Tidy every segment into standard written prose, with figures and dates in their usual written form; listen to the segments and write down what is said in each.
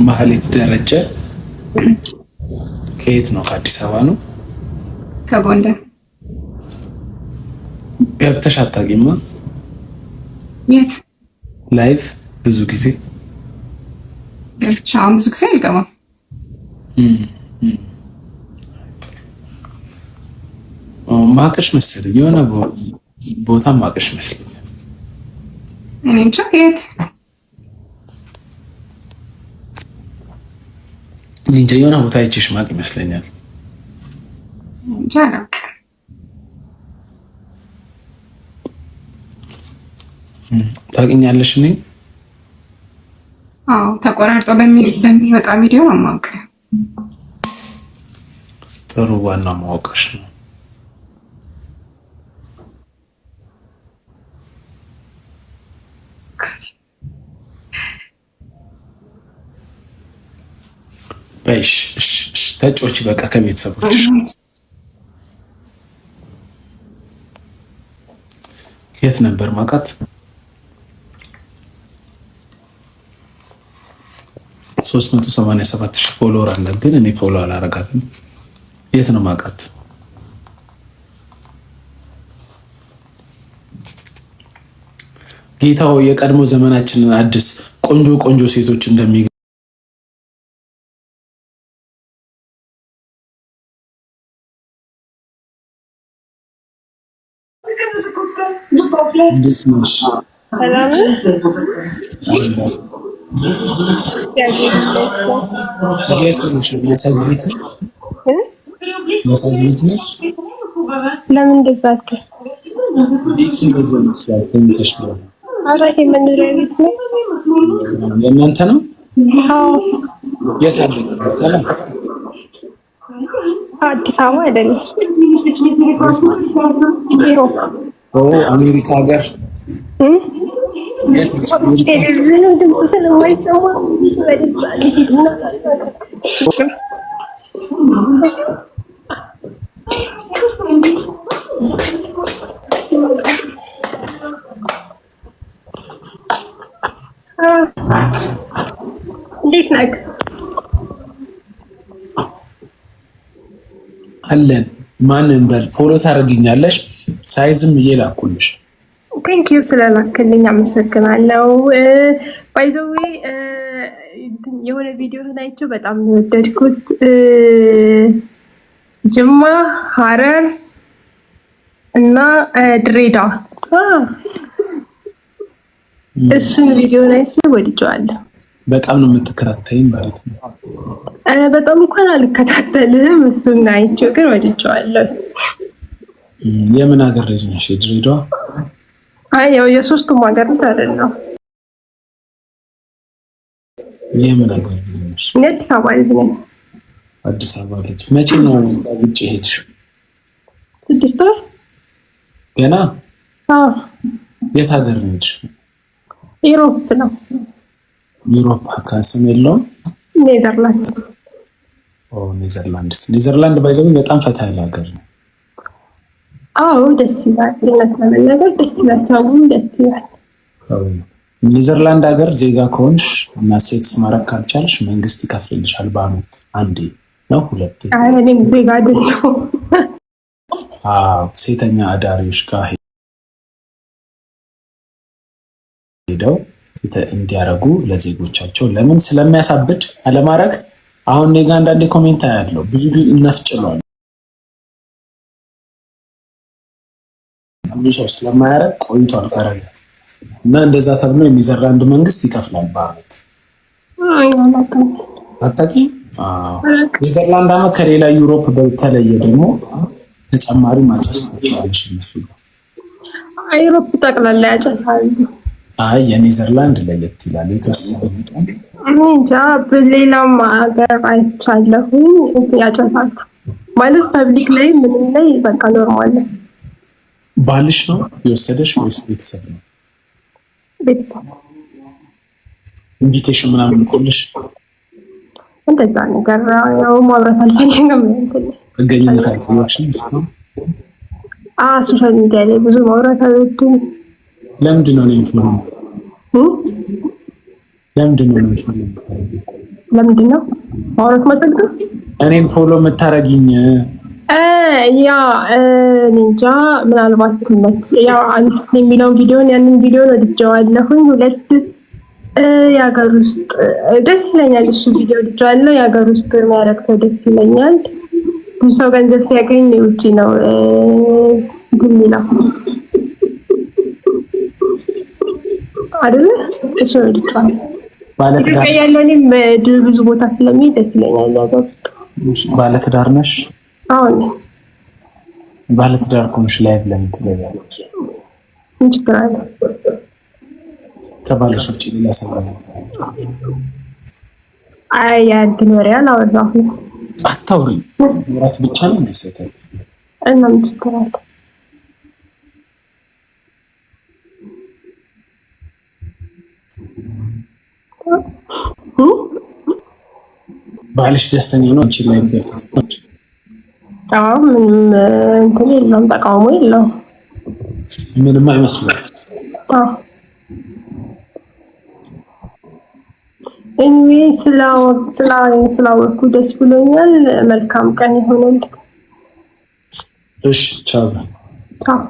ማህሌት ደረጀ ከየት ነው? ከአዲስ አበባ ነው? ከጎንደር። ገብተሽ አታውቂማ? የት? Live ብዙ ጊዜ። ገብቻ ብዙ ጊዜ አልገባም። ማቅሽ መሰለኝ፣ የሆነ ቦታ ማቅሽ መስለኝ። እኔ እንጃ የት። እንጃ፣ የሆነ ቦታ አይቼሽ ማቅ ይመስለኛል። እንጃ አላውቅም። ታውቂኛለሽ? እኔ አዎ፣ ተቆራርጦ በሚወጣ ቪዲዮ ነው የማውቀው። ጥሩ፣ ዋናው ማወቅሽ ነው። በይሽ ተጫወቺ በቃ ከቤተሰቦች። የት ነበር ማውቃት? 387,000 follower አለ፣ ግን እኔ follow አላረጋትም። የት ነው ማውቃት? ጌታው የቀድሞ ዘመናችንን አዲስ ቆንጆ ቆንጆ ሴቶች እንደሚ እንዴት ነሽ? የት ሆነሽ? ማሳጅ ቤት ነሽ? ማሳጅ ቤት ነሽ? ለምን እንደዛ አልክ? ቤቱ እንደዛ ይመስላል። ተኝተሽ ነው? ኧረ ይሄ መኖሪያ ቤት ነው። የእናንተ ነው? አዎ። የት አለ? ሰላም። አዲስ አበባ አይደለም፣ Europe። አሜሪካ ሀገር። የት ነሽ? አሜሪካ። ምንም ድምፅ ስለማይሰማ ወደዛ ልሂድና። እንዴት ነህ? አለን። ማንን በል follow ታደርጊኛለሽ? Size ም እየላኩልሽ። Thank you፣ ስለላክልኝ አመሰግናለሁ። By the way የሆነ ቪዲዮ አይቼው በጣም ነው የወደድኩት። ጅማ፣ ሀረር እና ድሬዳዋ፣ እሱን ቪዲዮ አይቼው ወድጄዋለሁ። በጣም ነው የምትከታተይኝ ማለት ነው? በጣም እንኳን አልከታተልም። እሱን አይቼው ግን ወድጄዋለሁ። የምን ሀገር ልጅ ነሽ? የድሬዳዋ? አይ፣ ያው የሶስቱም ሀገር አይደለም። የምን ሀገር ልጅ ነሽ? እኔ አዲስ አበባ ልጅ ነኝ። አዲስ አበባ ልጅ። መቼ ነው ውጭ ሄድሽ? 6 ወር። ገና? አዎ። የት ሀገር ነው ሄድሽው? Europe ነው። Europe ስም የለውም? ኔዘርላንድ። ኔዘርላንድስ። ኔዘርላንድ by the way በጣም ፈታ ያለ ሀገር ነው። አዎ፣ ደስ ይላል። እውነት ለመናገር ደስ ይላል። ሰውም ደስ ይላል። ኔዘርላንድ ሀገር ዜጋ ከሆንሽ እና ሴክስ ማድረግ ካልቻልሽ መንግስት ይከፍልልሻል። በአመት አንዴ ነው ሁለቴ። አይ፣ እኔም ዜጋ አይደለሁም። አዎ፣ ሴተኛ አዳሪዎች ጋር ሄደው እንዲያደርጉ ለዜጎቻቸው ለምን ስለሚያሳብድ አለማድረግ። አሁን እኔ ጋ አንዳንዴ comment አያለው፣ ብዙ እነፍጭሏል፣ ብዙ ሰው ስለማያደርግ ቆይቷል ካረገ እና እንደዛ ተብሎ የኔዘርላንድ መንግስት ይከፍላል በአመት። አታውቂም? ኔዘርላንድ አመት ከሌላ Europe በተለየ ደግሞ ተጨማሪ ማጨስ ትችላለሽ እነሱ ጋር። Europe ጠቅላላ ያጨሳሉ። አይ፣ የኔዘርላንድ ለየት ይላል የተወሰነ መጠን። እንጃ፣ በሌላም ሀገር አይቻለሁኝ ያጨሳሉ። ማለት public ላይ ምንም ላይ በቃ normal ነው። ባልሽ ነው የወሰደሽ ወይስ ቤተሰብ ነው? ቤተሰብ። Invitation ምናምን ልኮልሽ? እንደዛ ነገር ያው ማውራት አልፈልግም። ጥገኝነት አልጠየቅሽም እስካሁን? Social media ላይ ብዙ ማውራት አልወድም። ለምንድን ነው እኔን follow ለምንድን ነው እኔን follow የምታደርጊው? ለምንድን ነው ማውራት የማልፈልገው? እኔን follow የምታረጊኝ? Yeah፣ እኔ እንጃ፣ ምናልባት ያው አንድ የሚለውን ቪዲዮን፣ ያንን ቪዲዮን ወድጀዋለሁኝ። ሁለት የሀገር ውስጥ ደስ ይለኛል። እሱ ቪዲዮ ወድጀዋለሁ። የሀገር ውስጥ የሚያደርግ ሰው ደስ ይለኛል። ብዙ ሰው ገንዘብ ሲያገኝ ውጭ ነው እንትን የሚለው አይደለ? እሱ ወድጀዋለሁ። ኢትዮጵያ ያለው እኔም ብዙ ቦታ ስለሚሄድ ደስ ይለኛል የሀገር ውስጥ። ባለትዳር ነሽ? አሁን ባለትዳር ከሆንሽ live ለምን ትገቢያለሽ? ምን ችግር አለ? ከባልሽ ውጭ ሌላ ሰው? አይ፣ የእንትን ወሬ አላወራሁም። አታውሪ። ማውራት ብቻ ነው እንደ ስህተት? እና ምን ችግር አለ? ባልሽ ደስተኛ ነው አንቺ ላይ ገብተሽ? አዎ፣ ምንም እንትን የለውም፣ ተቃውሞ የለውም። ምንም አይመስልም። አዎ። Anyway ስላወቅኩ ደስ ብሎኛል። መልካም ቀን ይሁንልህ። እሺ፣ ቻው። ቻው።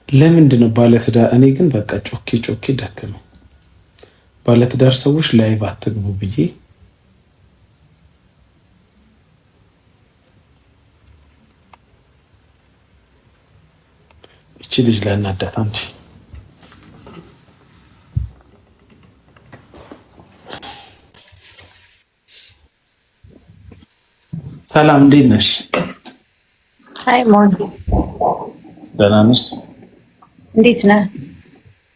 ለምንድን ነው ባለትዳር? እኔ ግን በቃ ጮኬ ጮኬ ደከመኝ። ባለትዳር ሰዎች live አትግቡ ብዬ። እቺ ልጅ ላናዳት አንቺ። ሰላም፣ እንዴት ነሽ? Hi ሞን። ደህና ነሽ? እንዴት ነህ?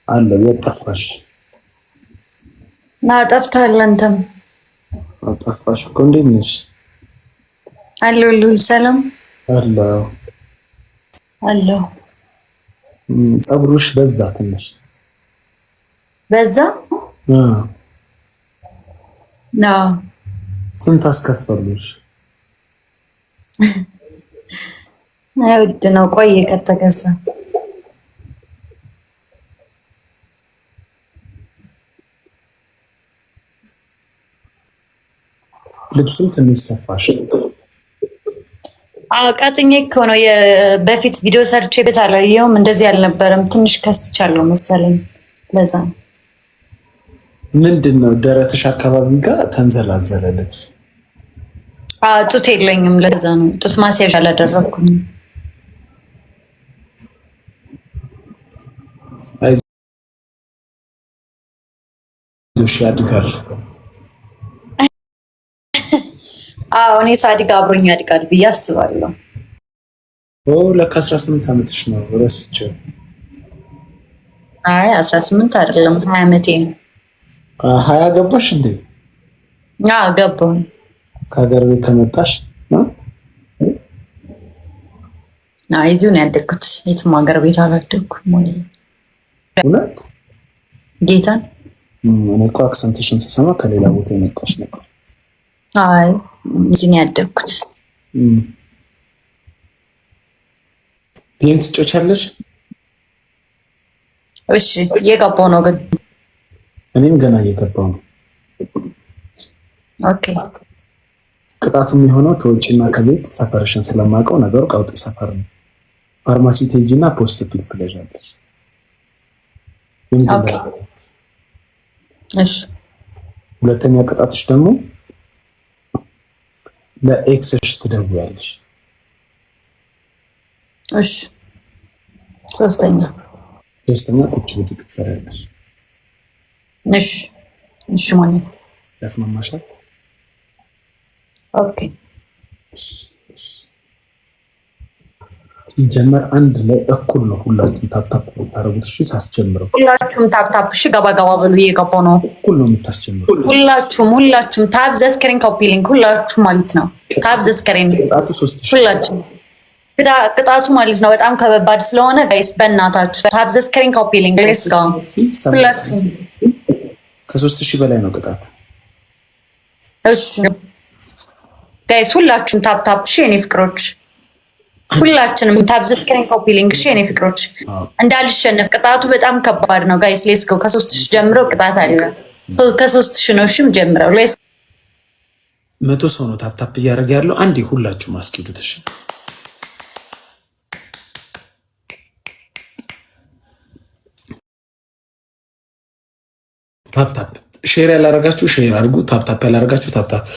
አለሁ። የት ጠፋሽ? ና ጠፍተሃል። አንተም። ጠፋሽ እኮ። እንዴት ነሽ? አለሁ፣ ሁሉ ሰላም? አለሁ። አለሁ። ፀጉርሽ በዛ ትንሽ። በዛ? ና። ስንት አስከፈሉሽ? አይ፣ ውድ ነው። ቆየ ከተገዛ። ልብሱም ትንሽ ሰፋሽ። አዎ፣ ቀጥኜ እኮ ነው። በፊት ቪዲዮ ሰርቼ ቤት አላየሁም። እንደዚህ አልነበረም። ትንሽ ከስቻለሁ መሰለኝ። ለዛ ነው። ምንድን ነው ደረትሽ አካባቢ ጋር ተንዘላዘለ ልብስ? አዎ፣ ጡት የለኝም። ለዛ ነው። ጡት ማስያዣ አላደረኩም። አይዞሽ፣ ያድጋል። አዎ፣ እኔ ሳድግ አብሮኝ ያድጋል ብዬ አስባለሁ። ኦ፣ ለካ 18 ዓመትሽ ነው፣ ረስቼው። አይ፣ 18 አይደለም፣ 20 ዓመቴ ነው። 20 ገባሽ እንዴ? አዎ፣ ገባሁ። ከሀገር ቤት ከመጣሽ ነው? አይ፣ እዚሁ ነው ያደግኩት። የትም ሀገር ቤት አላደግኩም። እውነት? ጌታን። እኔ እኮ accent ሽን ስሰማ ከሌላ ቦታ የመጣሽ ነበር። አይ፣ እዚህ ነው ያደግኩት። Game ትጫወቻለሽ? እሺ፣ እየገባሁ ነው ግን። እኔም ገና እየገባሁ ነው። Okay። ቅጣቱ የሚሆነው ትወጪና ከቤት፣ ሰፈርሽን ስለማውቀው ነገሩ ቀውጢ ሰፈር ነው። ፋርማሲ ትሄጂና post pill ትገዣለሽ። የመጀመሪያ። እሺ። ሁለተኛ ቅጣትሽ ደግሞ ለ ex ሽ ትደውያለሽ። እሺ። ሶስተኛ? ሶስተኛ ቁጭ ብድግ ትሰሪያለሽ። እሺ ማለት ያስማማሻል? Okay። ሲጀመር አንድ ላይ እኩል ነው። ሁላችሁም tap tap ታደርጉት። እሺ፣ ሳስጀምረው። ሁላችሁም tap tap። እሺ፣ ገባ ገባ በሉ። እየገባሁ ነው። እኩል ነው የምታስጀምረው። ሁላችሁም፣ ሁላችሁም tap the screen, copy link፣ ሁላችሁም ማለት ነው። Tap the screen። ቅጣቱ 3000። ሁላችሁም። ቅጣቱ ማለት ነው በጣም ከበባድ ስለሆነ guys፣ በእናታችሁ tap the screen, copy link, let's go ሁላችሁም። ከ3000 በላይ ነው ቅጣት። እሺ guys፣ ሁላችሁም tap tap። እሺ የኔ ፍቅሮች። ሁላችንም tap the screen, copy link። እሺ የኔ ፍቅሮች፣ እንዳልሸነፍ ቅጣቱ በጣም ከባድ ነው guys። Let's go። ከ3000 ጀምሮ ቅጣት አለ። ከ3000 ነው እሺ ጀምረው። Let's 100 ሰው ነው tap tap እያደረገ ያለው። አንዴ ሁላችሁም አስኪዱት። እሺ፣ tap tap share ያላረጋችሁ share አድርጉ። Tap tap ያላረጋችሁ tap tap።